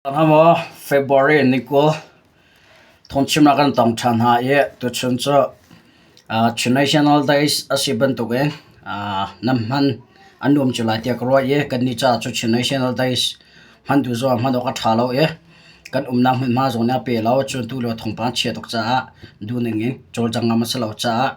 Hamaw February ni 20 thawngchimnak kan tong ṭhan hna i tuchun cu Chin National Days a si bantukin nan hman a nuam cio lai tiah ka ruah i kannih caah cu Chin National Days hman duh zong ah hman awk a ṭha lo i kan umnak hmunhma zong nih a pe lo. Cun tulio thawngpang chia tuk caah duhning in cawlcang ngam a si lo caah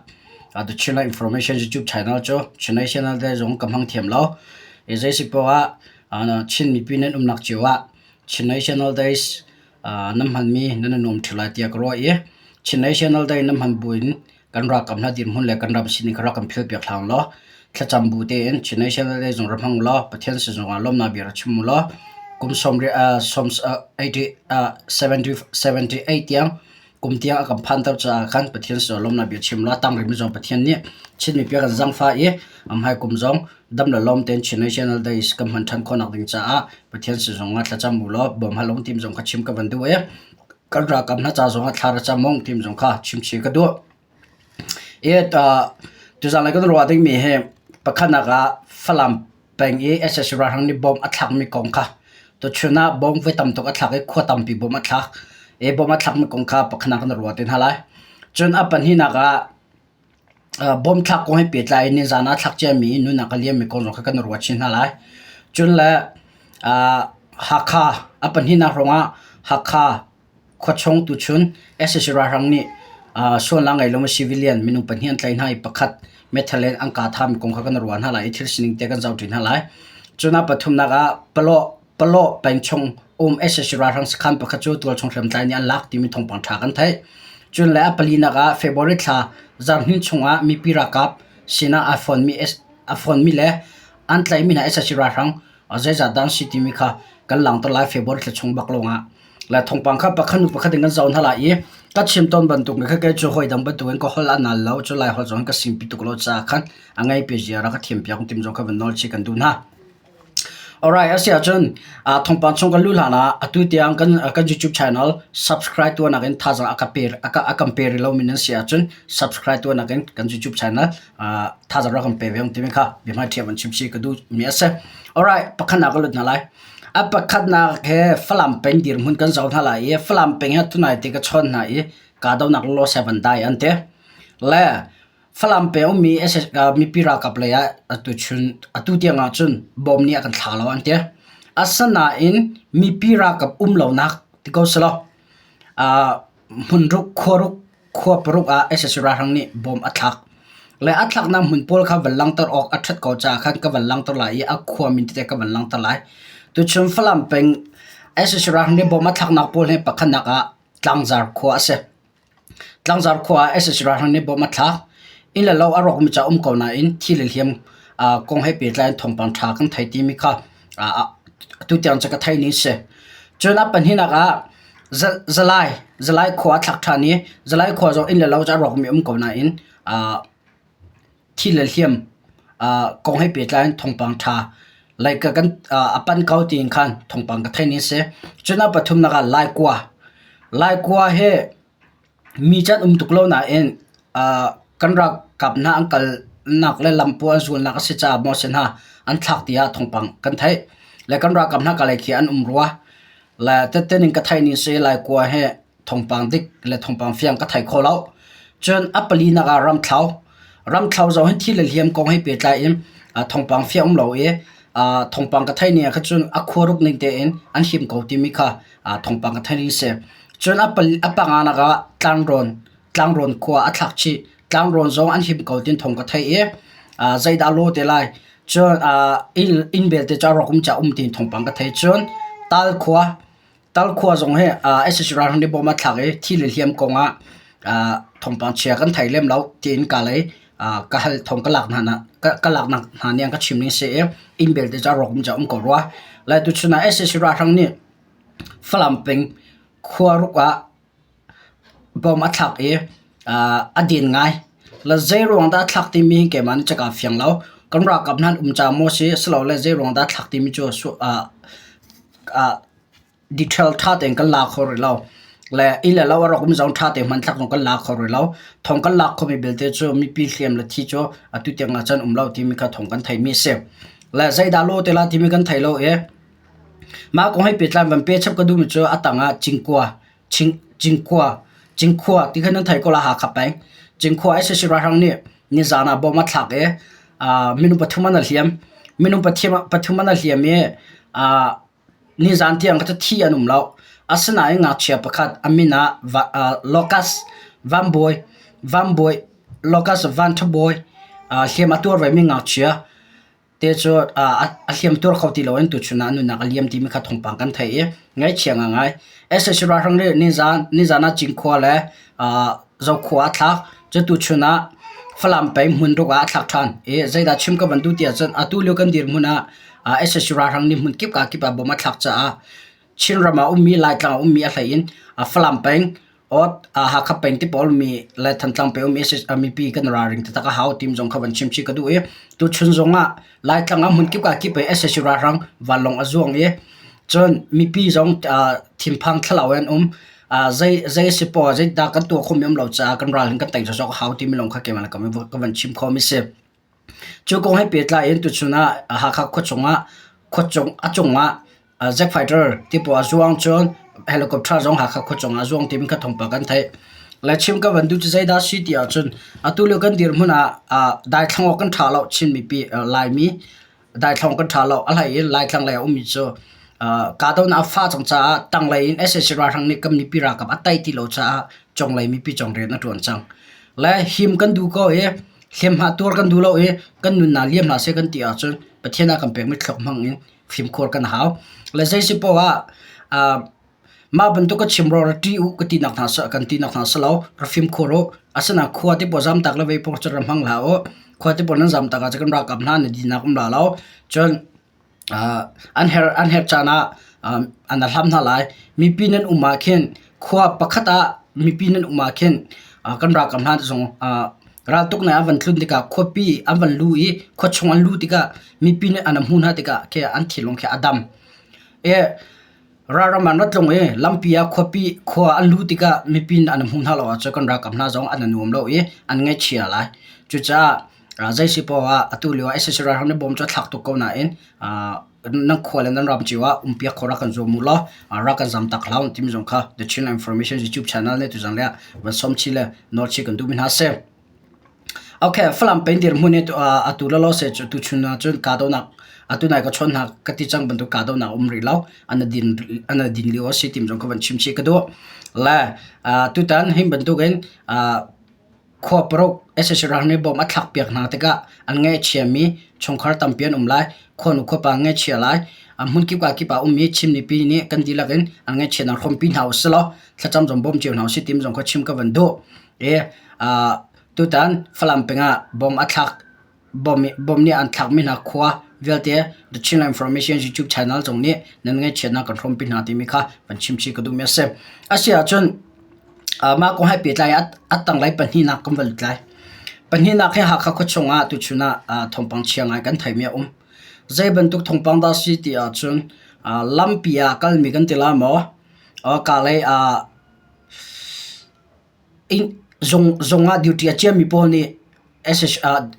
The Chinland Information YouTube channel cu Chin National Day zong ka hmang thiam lo. I zei si poah ah Chin mipi nan umnak cio ah Chin National Days nan hmanmi nan i nuam ṭheo lai tiah ka ruah i Chin National Day nan hman buin kan ralkap hna dirhmun le kan ram sining kha rak kan philpiak hlah ulaw thlacam bu tein Chin National Day zong rak hmang ulaw Pathian sin zongah lawmhnak bia rak chim ulaw kum 78 tiang kum tiang a kan phanter caah khan Pathian sin lawmhnak bia chim la tang rimi zong Pathian nih Chin mipi a kan zangfah i amhai kum zong dam le lawm tein Chin National Days kan hman ṭhan khawhnak ding caah Pathian sin zong ah thlacam u law bawm hal ung tim zong kha chim ka van duh i kan ralkap hna ca zong ah thla ra cam ung tim zong kha chim chih ka duh. I tuzaan lai kan ruah dingmi hi pakhatnak ah Falam peng i sac ralhrang nih bomb a thlakmi kong kha tuchun ah bomb voi tam tuk a thlak i khua tampi bomb a thlak i bomb a thlakmi kong kha pakhatnak kan ruah te hna lai. Cun a pahnihnak ah bomb thlak kong he pehtlai in nizaan ah thlak ciami nunnak a liammi kong zong kha kan ruah chin hna lai. Cun le Hakha a pahnihnak ruangah Hakha Khuachung tuchun sac ralhrang nih sualnak ngei lomi civilian minung pahnih an tlaih hna i pakhat meithal in an kah thanmi kong kha kan ruah hna lai i thil sining te kan zohṭi hna lai. Cun a pathumnak ah Palawh pengchung um sac ralhrang sakhan pakhat cu tualchung hriamtlai nih an lak timi thawngpang ṭha kan theih. Cun le a palinak ah February thla zarhhnih chungah mipi ralkap sinah aa fonmi le an tlaihmi hna sac ralhrang zeizat dah an si timi kha kan langhter lai February thla chung bak lawngah. Le thawngpang kha pakhat hnu pakhat in kan zoh hna lai i ka chim tawn bantuk kha kei cu hawi dang bantuk in ka holh a nal lo cu lai holh zong ka singpi tuk lo caah khan a ngei pe zia rak ka thiam piak tim zong kha van nawl chih kan duh hna. Alright, a si ahcun thawngpang chung kan luh hlan ah atu tiang kan kan YouTube channel subscribe tuahnak in thazaang a ka pe a ka a kan pe rih lomi nan si ahcun subscribe tuahnak in kan YouTube channel thazaang rak kan pe ve ung timi kha biahmai ṭhiam an chim chih ka duh mi a si. Alright, pakhatnak ka lut hna lai. A pakhatnak he Falam peng dirhmun kan zoh hna lai i Falam peng he tunai te ka chawn hna i kahdohnak law seven dai an ti. Le Falam peng ummi mipi ralkap lei ah atu chun atu tiang ah cun bom nih a kan thla lo an ti. Asinain mipi ralkap um lonak ti ko selaw hmunruk khuaruk Khua paruk ah sac ralhrang nih bom a thlak. Le a thlaknak hmun pawl kha van langhter awk a ṭhat ko caah khan ka van langhter lai i a khua min tete ka van langhter lai. Tuchun Falam peng sac ralhrang nih bom a thlaknak pawl hi pakhatnak ah Tlangzar khua a si. Tlangzar khua ah sac ralhrang nih bom a thlak. Inn le lo a rawkmi ca um ko nain thi le hliam kong he pehtlai in thawngpang ṭha kan thei timi kha atu tiang cu ka theih ning si. Cun a pahnihnak ah Zalai Zalai khua a thlak ṭhan i Zalai khua zong inn le lo cu a rawkmi um ko nain thi le hliam kong he pehtlai in thawngpang ṭha lei ka kan a panh ko tiin khan thawngpang ka theih ning a si. Cun a pathumnak ah Laikua Laikua hi Mi can um tuk lo nain kan ralkap hna an kalnak le lampu an zulnak a si caah maw si hna an thlak tiah thawngpang kan theih. Le kan ralkap hna kalay khi an um rua. Le tette ning ka theih ning si Laikua hi thawngpang dik le thawngpang fiang ka thei kho lo. Cun a palinak ah Ramthlo. Ramthlo zong hi thi le hliam kong he pehtlai in thawngpang fiang um lo i thawngpang ka theih ning ah khan cun a khuaruk ning tein an him ko timi kha thawngpang ka theih ning a si. Cun a panganak ah tlangrawn tlangrawn khua a thlak chih. Tlangrawn zong an him ko tin thawng ka theih i zeidah a law te lai. Cun inn belte cu a rawk um caah um tiin thawngpang ka theih. Cun Tal khua Tal khua zong hi sac ralhrang nih bom a thlak i thi le hliam kong ah thawngpang chia kan thei lem lo tiin ka lei ka hal thawng ka lak hna ka laknak hna nih an ka chim ning si i inn belte cu a rawk um caah um ko rua. Lai tuchun ah sac ralhrang nih Falam peng khuaruk ah bom a thlak i a din ngai. Le zeiruang dah a thlak timi hi keimah nih caka fiang lo. Kan ralkap hna an um caah maw si, silole zeiruang dah a thlak timi cu detail ṭha tein kan la kho rih lo. Le inn le lo a rawk mi zong ṭha tein hmanthlak zong kan la kho rih lo. Thawng kan lak khomi belte cu mipi hliam le thi cu atu tiang ah cun um lo timi kha thawng kan theihmi a si. Le zeidah law te la timi kan thei lo i. Mah kong he pehtlai van pe chap ka duhmi cu a tangah Cingkua, Cingkhua, Cingkhua ti kha nan theih ko lai Hakha peng. Cingkhua sac ralhrang nih nizaan ah bom a thlak i minung pathum an i hliam. Minung pathum an i hliam i nizaan tiang kha cu thi an um lo. Asinain ngakchia pakhat a min ah Locust Van Bawi, Van Bawi, Locust Van Ṭha Bawi hliam a tuar vemi ngakchia te cu a hliam tuar kho ti loin tuchun ah a nunnak a liam timi kha thawngpang kan theih i ngaihchia ngaingai. Sac ralhrang nih nizaan ah Cinkhua le Zokhua a thlak. Cu tuchun ah Falam peng hmunruk ah a thlak ṭhan i zeidah chim ka van duh ti ahcun atu lio kan dirhmun ah sac ralhrang nih hmun kip ka kip ah bom a thlak caah Chinram ah ummi Laitlang ah ummi a hlei in Falam peng Hakha peng ti pawl mi le Thantlang peng ummi mipi kan ralring taktak a hau tim zong kha van chim chih ka duh i tuchun zong ah Laitlang ah hmun kip ka kip i sac ralhrang vanlawng a zuang i cun mipi zong thinphang thlalau in an um. Zei zei si poah zeidah kan tuah khomi um lo caah kan ral hin kan tei sawsawh a hau timi lawng kha keimah le ka van chim khomi si. Cu kong he pehtlai in tuchun ah Hakha khuachung ah khuachung a cungah jet fighter ti pawl a zuang cun helicopter zong Hakha khuachung ah a zuang timi kha thawngpang kan theih. Le chim ka van duh cu zeidah si ti ahcun atu lio kan dirhmun ah daithlang awk kan ṭha lo Chin mipi Laimi daithlang kan ṭha lo. A hlei in Laitlang lei a ummi cu kahdohnak a fah cang caah tanglei in sac ralhrang nih kan mipi ralkap a tei ti lo caah conglei mipi cong rian a ṭuan cang. Le him kan duh ko i hliamhma tuar kan duh lo i kan nunnak liam hlah seh kan ti ahcun Pathian a kan pekmi thluak hmang in fimkhur kan hau. Le zei si poah ah mah bantuk ka chim ro ra ṭih u ka tinak hna kan tinak hna si lo ra fimkhur u. Asinain khua te pawl zamtak le vei pawl cu ra hmang hlah u. Khua te pawl nan zamtak ahcun kan ralkap hna na dinak um la lo. Cun an herh caan ah an hlam hna lai. Mipi nan um ah khin khua pakhat ah mipi nan um ah khin kan ralkap hna zong raltuknak an van tlun tikah khuapi an van lu i khuachung an luh tikah mipi nih an hmuh hna tikah khi an thinlung khi a dam. Ralram an ra tlung i lampi ah khuapi khua an luh tikah mipi nih an hmuh hna lo ahcun kan ralkap hna zong an i nuam lo i an ngaihchia lai. Cucaah zei si paoh ah atu lio ah sac ralhrang nih bom cu a thlak tuk ko nain nan khua le nan ram cio ah umpiak khawh rak kan zuam u law rak kan zam tak hlah u timi zong kha The Chin Information YouTube channel nih tuzan le ah van sawm chih le nawl chih kan duhmi hna a si. Okay, Falam peng dirhmun hi atu lawlaw seh cu tuchun ahcun kahdohnak atu nai ka chawn hna ka ti cang bantuk kahdohnak a um rih lo. An a din lio a si tim zong ka van chim chih ka duh. Le tutan hi bantukin khua paruk sac ralhrang nih bom a thlak piak hna tikah an ngaihchiami chungkhar tampi an um lai. Khuanu khuapa an ngaihchia lai. Hmun kip ka kip ah ummi Chin mipi nih kan dihlak in an ngaihchiatnak hrawmpi hna usih law thlacam zong bawm cio hna usih tim zong kha chim ka van duh. Tutan Falam peng ah bom a thlak bom nih an thlakmi hna khua vialte The Chin Information YouTube channel zong nih nan ngaihchiatnak kan hrawmpi hna timi kha van chim chih ka duhmi a si. A si ahcun mah kong he pehtlai a tanglei pahnihnak kan van lut lai. Pahnihnak hi Hakha khuachung ah tuchun ah thawngpang chia ngai kan theimi a um. Zei bantuk thawngpang dah si ti ahcun lampi ah kalmi kan ti lai maw? Kalay ah Zung ah duty a ciami pawl nih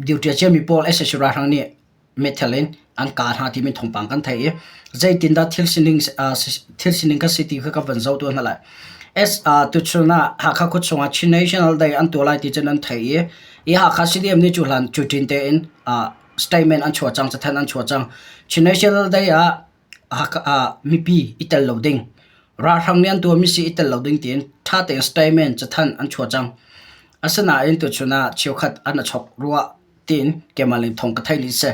duty a ciami pawl sac ralhrang nih meithal in an kah hna timi thawngpang kan theih i zeitindah thil sining kha si ti kha ka van zoh tuah hna lai. Tuchun ah Hakha khuachung ah Chin National Day an tuah lai ti cun an theih i Hakha CDM nih cu hlan cu ṭin tein statement an chuah cang, cathanh an chuah cang. Chin National Day ah mipi i tel lo ding, ralhrang nih an tuahmi si i tel lo ding tiin ṭha tein statement cathanh an chuah cang. Asinain tuchun ah cheukhat an i chawk rua tiin keimah lei thawng ka theih ni si.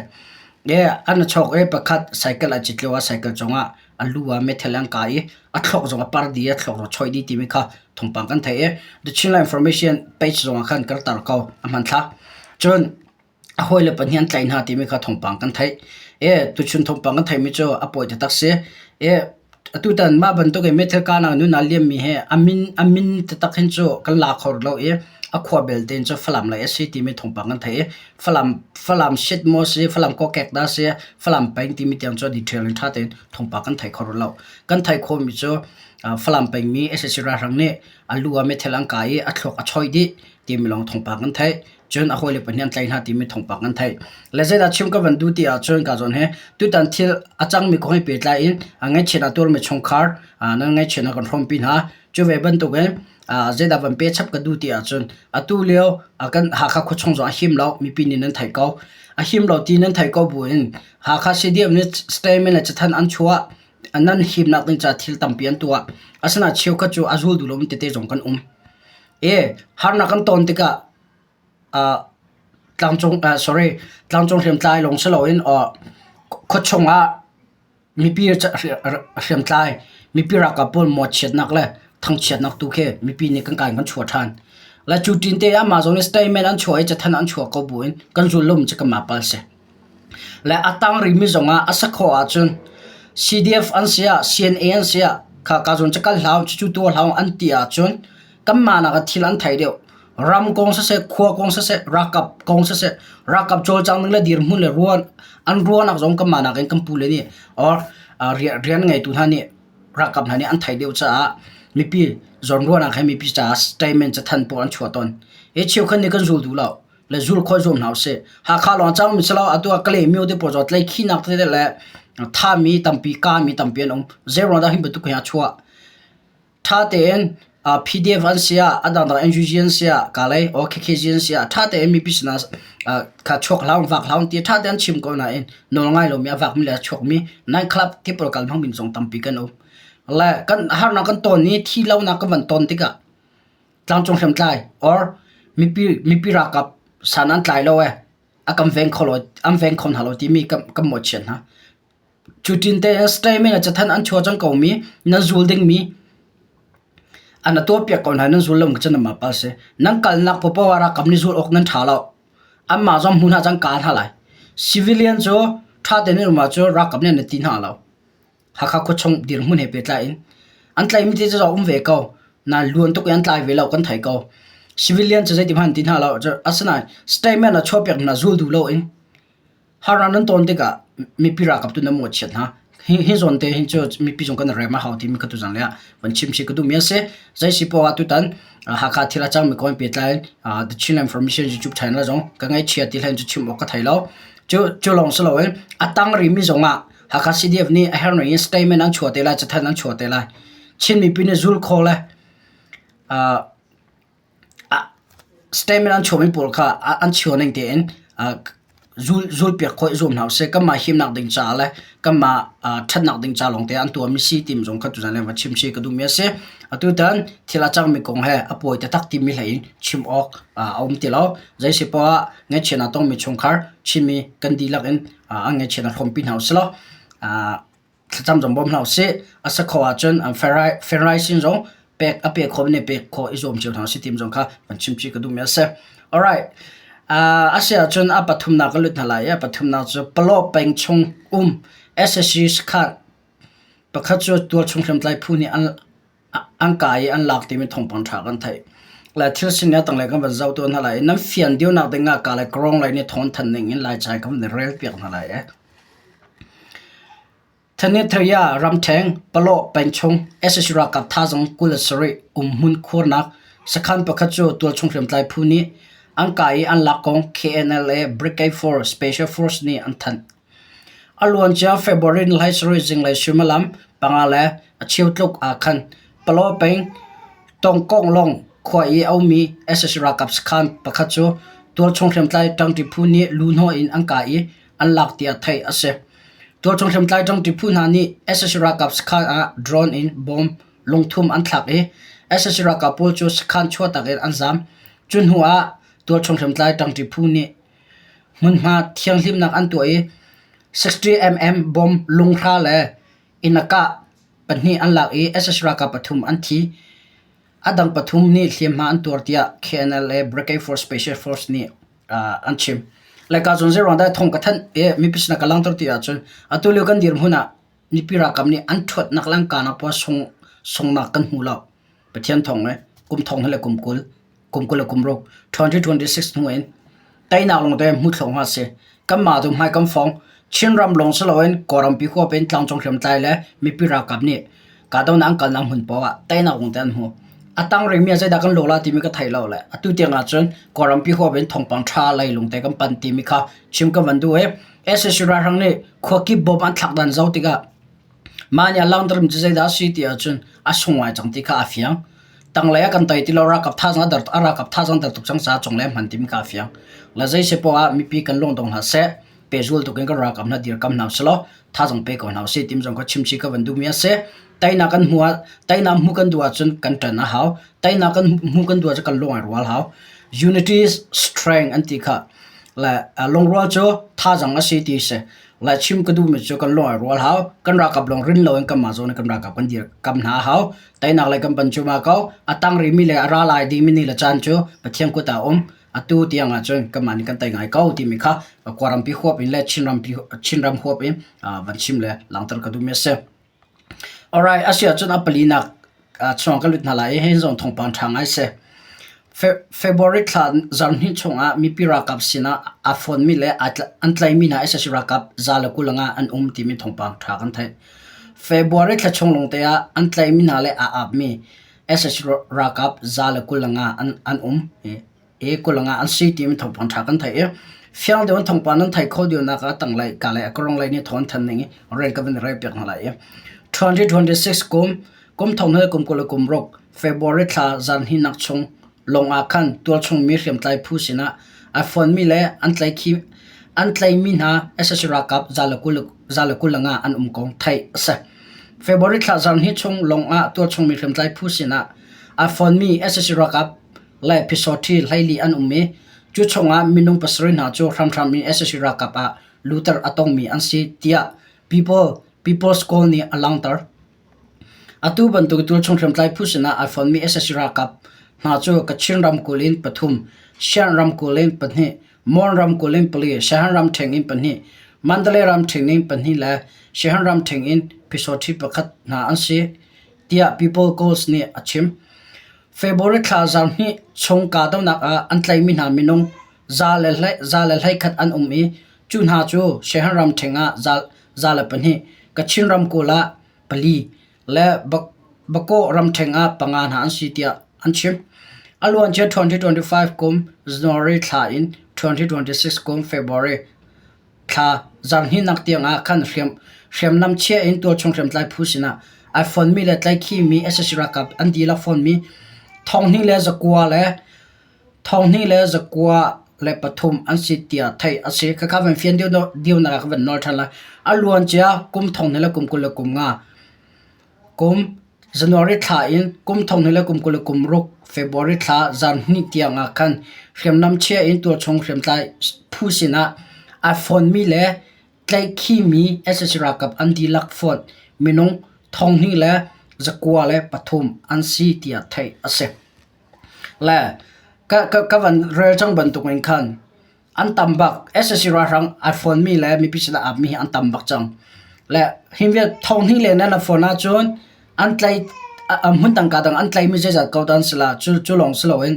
An i chawk i pakhat cycle a cit lio ah cycle cungah a lu ah meithal an kah i a thluak zong a par dih i a thluak zong a choih dih timi kha thawngpang kan theih i The Chinland Information page zongah khan ka rak tar ko a hmanthlak. Cun A hawile pahnih an tlaih hna timi kha thawngpang kan theih. Tuchun thawngpang kan theihmi cu a pawi taktak si. Atutan mah bantuk in meithal kahnak nun aa liammi hi a min taktak hin cu kan la kho rih lo i a khua belte in cu Falam lei a si timi thawngpang kan theih i Falam, Falam shit maw si, Falam kokek dah si, Falam peng timi tiang cu detail in ṭha tein thawngpang kan thei kho rih lo. Kan theih khawhmi cu Falam pengmi sac ralhrang nih a lu ah meithal an kah i a thluak a choih dih timi lawng thawngpang kan theih. Cun a hawile pahnih an tlaih hna timi thawngpang kan theih. Le zeidah chim ka van duh ti ahcun ka zawn he tutan thil a cangmi kong he pehtlai in a ngaihchiat a tuarmi chungkhar nan ngaihchiatnak kan hrawmpi hna. Cu ve bantukin zeidah van pe chap ka duh ti ahcun atu lio kan Hakha khuachung zong a him lo mipi nih nan theih ko. A him lo ti nan theih ko buin Hakha CDF nih statement le cathanh an chuah nan himnak ding caah thil tampi an tuah. Asinain cheukhat cu a zul duh lomi tete zong kan um. E harnak kan ton tikah tlangcung sorry tlangcung hriamtlai lawng si loin khuachung ah mipi hriamtlai mipi ralkap pawl mawhchiatnak le thangchiatnak tu khi mipi nih kan kai kan chuah ṭhan. Le cu ṭin te ah mah zawn i statement an chuah i cathanh an chuah ko buin kan zul lomi cu kanmah pal si. Le a tang rihmi zongah a si khawh ahcun CDF an si ah CNA an si ah kha ka zawn cu kal hlah u cucu tuah hlah u an ti ahcun kanmah nak ah thil an thei deuh. Ram kong siseh, khua kong siseh, ralkap kong siseh, ralkap cawlcang ning le dirhmun le ruan an ruahnak zong kanmah nakin kan pule nih or rian ngeitu hna nih ralkap hna nih an theih deuh caah mipi zawnruahnak he mipi caah statement cathanh pawl an chuah tawn. Hi cheukhat nih kan zul duh lo le zul khawh zuam hna usih. Hakha lawng cangmi si lo atu ah Kalaymyo te pawl zong tlaihkhihnak tete le thami tampi kami tampi an um. Zeiruang dah hi bantuk hi a chuah? Ṭha tein PDF an si ah, a dangdang NUG an si ah, kalay or KKG an si ah, ṭha tein mipi sinah kha chuak hlah, vak hlah ti ṭha tein an chim ko nain nawl ngai lomi a vakmi le a chuakmi night club ti pawl kal hmangmi zong tampi kan um. Le kan harnak kan ton i thi lonak kan van ton tikah tlangcung hriamtlai or mipi mipi ralkap san an tlai lo ee a kan veng kho lo an veng kho hna lo timi kan kan mawhchiat hna. Cutin te statement ah cathanh an chuah cang komi nan zul dingmi an na tuahpiak ko hna nan zul lo cun nan mah pal si. Nan kalnak paohpaoh ah ralkap nih zul awk nan ṭha lo. Anmah zong hmun ah cun kaa hna lai. Civilian cu ṭha tein an um ahcun ralkap nih an ti hna lo. Hakha khuachung dirhmun he pehtlai in an tlaihmi te cu um ve ko. Na luan tuk i an tlai ve lo kan thei ko. Civilian cu zeiti hmanh an ti hna lo. Asinain statement ah chuahpiak hna zul duh loin Harnak nan tawn tikah mipi ralkap tu nan mawhchiat hna. Hi, hi zawn te hin cu mipi zong kan rem a hau timi kha tuzan le ah van chim si ka duhmi a si. Zei si poah ah tutan Hakha thil a cangmi kong pehtlai in The Chin Information YouTube channel zong ka ngaihchia ti hlan cu chim awk ka thei lo. Cu, cu lawng si loin a tang rimi zong ah Hakha CDF nih a herh in statement an chuah te lai, cathanh an chuah te lai. Chin mipi nih zul kho le uh, Statement an chuahmi pawl kha an chio ning tein zulpiak khawh i zuam hna usih. Kanmah himnak ding caah le kanmah ṭhatnak ding ca lawngte an tuahmi si timi zong kha tuzan va chim chih ka duhmi a si. Atutan thil a cangmi kong he a pawi taktak timi hlei in chim awk a um ti lo. Zei si poah ah ngaihchiatnak tongmi chungkhar Chinmi kan dihlak in an ngaihchiatnak hrawmpi hna usih law thlacam zong bawm hna usih. A si kho ahcun ferraisin zong pek a pe kho nih pek khawh i zuam cio hna usih tim zong kha van chim chih ka duhmi a si. Alright. Uh, a si ahcun a pathumnak ka lut hna lai i a pathumnak cu Palaw peng chung um SSG sakhan pakhat cu tualchung hriamtlai phu nih an an kai i an lak timi thawngpang ṭha kan theih. Le thil sin a tanglei kan van zoh tuah hna lai i nan fian deuhnak ding ah ka le Kawrong lei nih thawng than ning in Laica kan van rel piak hna lai e. Thanithaya ramṭheng, Palaw pengchung sac ralkap thazaang 27 umhmun khuarnak sakhan pakhat cu tualchung hriamtlai phu nih an kah i an lak kong KNLA Brigade 4 Special Force nih an thanh. A luancia February ni 17 zinglei suimilam panga le a cheu tluk ah khan Palaw peng Tongkonglong khua i a ummi sac ralkap sakhan pakhat cu tualchung hriamtlai ṭangṭi phu nih luhnawh in an kah i an lak tiah theih a si. Tualchung hriamtlai ṭangṭi phu hna nih sac ralkap sakhan ah drone in bomb lungthum an thlak i sac ralkap pawl cu sakhan chuahtak in an zaam. Cu hnu ah tualchung hriamtlai ṭangṭi phu nih hmunhma thianghlimnak an tuah i 60 mm bomb lunghra le inn a kah pahnih an lak i sac ralkap pathum an thi. A dang pathum nih hliamhma an tuar tiah KNLA Brigade Force Special Force nih an chim. Laica cun zeiruang dah thong ka thanh i mipi sinah ka langhter ti ahcun atu lio kan dirhmun ah mipi ralkap nih an ṭhuatnak le an kanak pawl sung sungnak kan hmu lo. Pathian thawng le kum thong le kum 20, kum 20 le kum ruk 2026 hnu in teinak lawng te hmu thluahmah hna sih. Kanmah tu hmai kan fong. Chinram lawng si loin Kawlrampi huap in tlangcung hriamtlai le mipi ralkap nih kahdohnak an kalnak hmun paoh ah teinak lawng te an hmu. A tang rihmi ah zeidah kan lawh la timi ka thei lo le atu tiang ahcun Kawlrampi huap in thawngpang ṭha leilung te kan pan timi kha chim ka van duh i sac ralhrang nih khuakip bom an thlak dan zoh tikah mah nih a langhter mi cu zeidah a si ti ahcun a sung ngai cang ti kha a fiang. Tanglei ah kan tai ti lo ralkap thazaang a der a ralkap thazaang der tuk cang caah cunglei a hman timi kha a fiang. Le zei si poah ah mipi kan lungdong hna seh pehzul tuk in kan ralkap hna dirkam hna usih law thazaang pe ko hna usih timi zong kha chimchih ka van duhmi a si. Teinak kan hmuh ah teinak hmuh kan duh ahcun kan ṭan a hau. Teinak kan hmuh kan duh ahcun kan lung ai rual hau. Unity is strength an ti kha. Le lungrual cu thazaang a si ti si. Le chim ka duhmi cu kan lung ai rual hau. Kan ralkap lawng rin loin kanmah zawn in kan ralkap kan dirkam hna a hau. Teinak lei kan pan cuahmah ko. A tang rihmi le a ra lai dingmi ni le caan cu Pathian kut ah a um. Atu tiang ahcun kanmah nih kan tei ngai ko timi kha Kawlrampi huap in le Chinram huap in van chim le langhter ka duhmi a si. Alright, a si ahcun a palinak chung kan lut hna lai i hi zong thawngpang ṭha ngai si. February thla zarhhnih chungah mipi ralkap sinah aa fonmi le an tlaihmi hna sac ralkap 125 an um timi thawngpang ṭha kan theih. February thla chung lawngte ah an tlaihmi hna le aa apmi sac ralkap 125 an um. I 25 an si timi thawngpang ṭha kan theih i fiang deuh in thawngpang nan theih khawh deuhnak ah tanglei ka le a rong lei nih thawng an thanh ning i rel ka van i rel piak hna lai i 2026 kum kum thong hnih kum 20 le kum ruk February thla zarhhnihnak chung lawng ah khan tualchung mi hriamtlai phu sinah a fonmi le an tlaihkhih an tlaihmi hna sac ralkap 125 an um kong theih a si. February thla zarhhnih chung lawng ah tualchung mi hriamtlai phu sinah a fonmi sac ralkap le phisawṭhi 14 an um i cu chungah minung pasarih hna cu hramhram in sac ralkap ah luter a tongmi an si tiah People People's Call nih a langhter. Atu bantuk tualchung hriamtlai phu sinah ai fonmi sac ralkap hna cu Kachin ramkulh in pathum, Shan ramkulh in pahnih, Mon ramkulh in pali, Shan ramṭhen in pahnih, Mandalay ramṭhen in pahnih le Shan ramṭhen in phisawṭhi pakhat hna an si tiah People Calls nih a chim. February thla zarhhnih chung kahdohnak ah an tlaihmi hna minung 121 an um i cu hna cu Shan ramṭhen ah 102, Kachin ramkulh ah pali le Bakaw ramṭhen ah panga hna an si tiah an chim. A luancia 2025 kum January thla in 2026 kum February thla zarhhnihnak tiang ah khan hriamnam chia in tualchung hriamtlai phu sinah ai fonmi le tlaihkhihmi sac ralkap an dihlak fonmi 2,123 an si tiah theih a si. Khakha van fian deuhnak ah ka van nawl ṭhan lai. A luancia kum 2025 kum January thla in kum 2026 February thla zarhhnih tiang ah khan hriamnam chia in tualchung hriamtlai phu sinah ai fonmi le tlaihkhihmi sac ralkap an dihlak fonh minung 2,103 an si tiah theih a si. Le ka van rel cang bantuk in khan an tam bak. Sac ralhrang ai fonmi le mipi sinah aa apmi hi an tam bak cang. Le hi vial 2,000 le nan phone ahcun an tlai hmun dang ka dang an tlaimi zeizat ko dan si la cu cu lawng si loin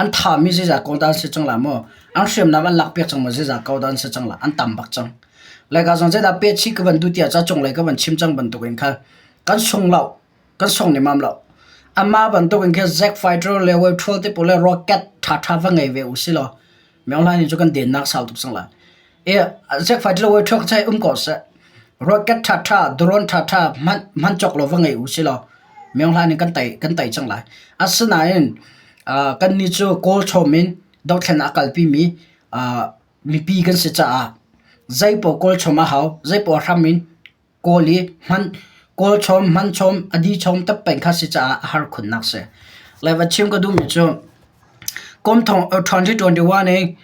an thami zeizat ko dan si cang la maw an hriamnam an lakpiak cang maw zeizat ko dan si cang la an tam bak cang. Le ka zong zeidah pet chih ka van duh tiah ca cunglei ka van chim cang bantuk in khan kan sung lo kan sung nemam lo. Amah bantuk in khin Zack Fighter le Wave Troll te pawl le rocket ṭhaṭha va ngei ve usih law Myo Hlaing cu kan dennak sau tuk cang lai. E Zack Fighter le Wave Troll cai um ko seh. Rocket ṭhaṭha, drone ṭhaṭha hman hman cawk lo va ngei usih law Myo Hlaing kan tei kan tei cang lai. Asinain uh, kannih cu Kawl chom in dothlen a kalpi mi uh, mipi kan si caah zeipaoh kawl chom a hau, zeipaoh hram in Kawl i hman kawl chom, hman chom, a di chom tak peng kha si caah a har khunnak si. Lai va chim ka duhmi cu kum thong 2021 i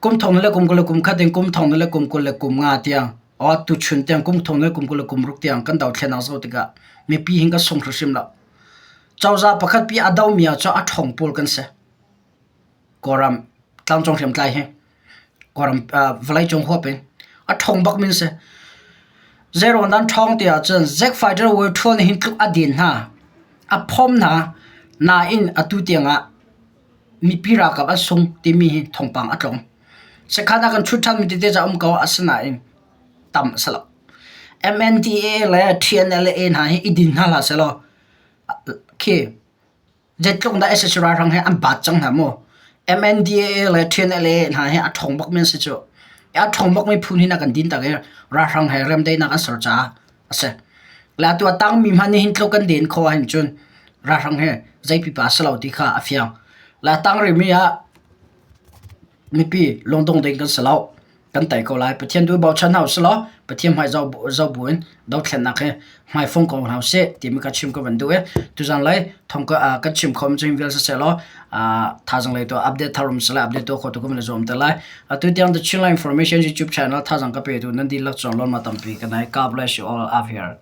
kum thong le kum 20 le kum khat in kum thong le kum 20 le kum nga tiang o tuchun tiang kum thong le kum 20 le kum ruk tiang kan dothlennak zoh tikah mipi hin kan sung hrimhrim lo. Cozah pakhat pi a domi ah cun a ṭhawng pawl kan si. Kawlram tlangcung hriamtlai hi Kawlram vawleicung huap in a ṭhawng bak mi an si. Zeiruang dah an ṭhawng ti ahcun Zack Fighter World Tour nih hin tluk a den hna, a phawm hna, nain atu tiang ah mipi ralkap an sung timi hi thawngpang a tlawm. Sekhan ah kan ṭhut ṭhanmi tete cu a um ko asinain tam a si lo. MNDAA le TNLA hna hi i din hna hlah sehlaw khi. Zeitluk dah sac ralhrang he an baat cang hna mu. MNDAA le TNLA hna hi a ṭhawng bakmi an si cu. A ṭhawng bakmi phu nih na kan din tak i ralhrang he remdaihnak an ser caah a si. Le atu a tangmi hmanh nih hin tluk kan den khawh ahhin cun ralhrang he zei pipa a si lo ti kha a fiang. Le a tang rihmi ah mipi lungdong ding kan si lo. Kan tei ko lai. Pathian tu bochan hna usih law Pathian hmai zoh buin dothlennak hi hmaifong ko hna usih timi ka chim ka van duh i tuzan lei thong ka kan chim khom cu vial siseh law thazang lei tu update thar um sile update tu kho tu ka van zuam te lai. Atu tiang The Chinland Information YouTube channel thazang ka pe tu nan dihlak cun lawmnak tampi ka nei. God bless you all up here.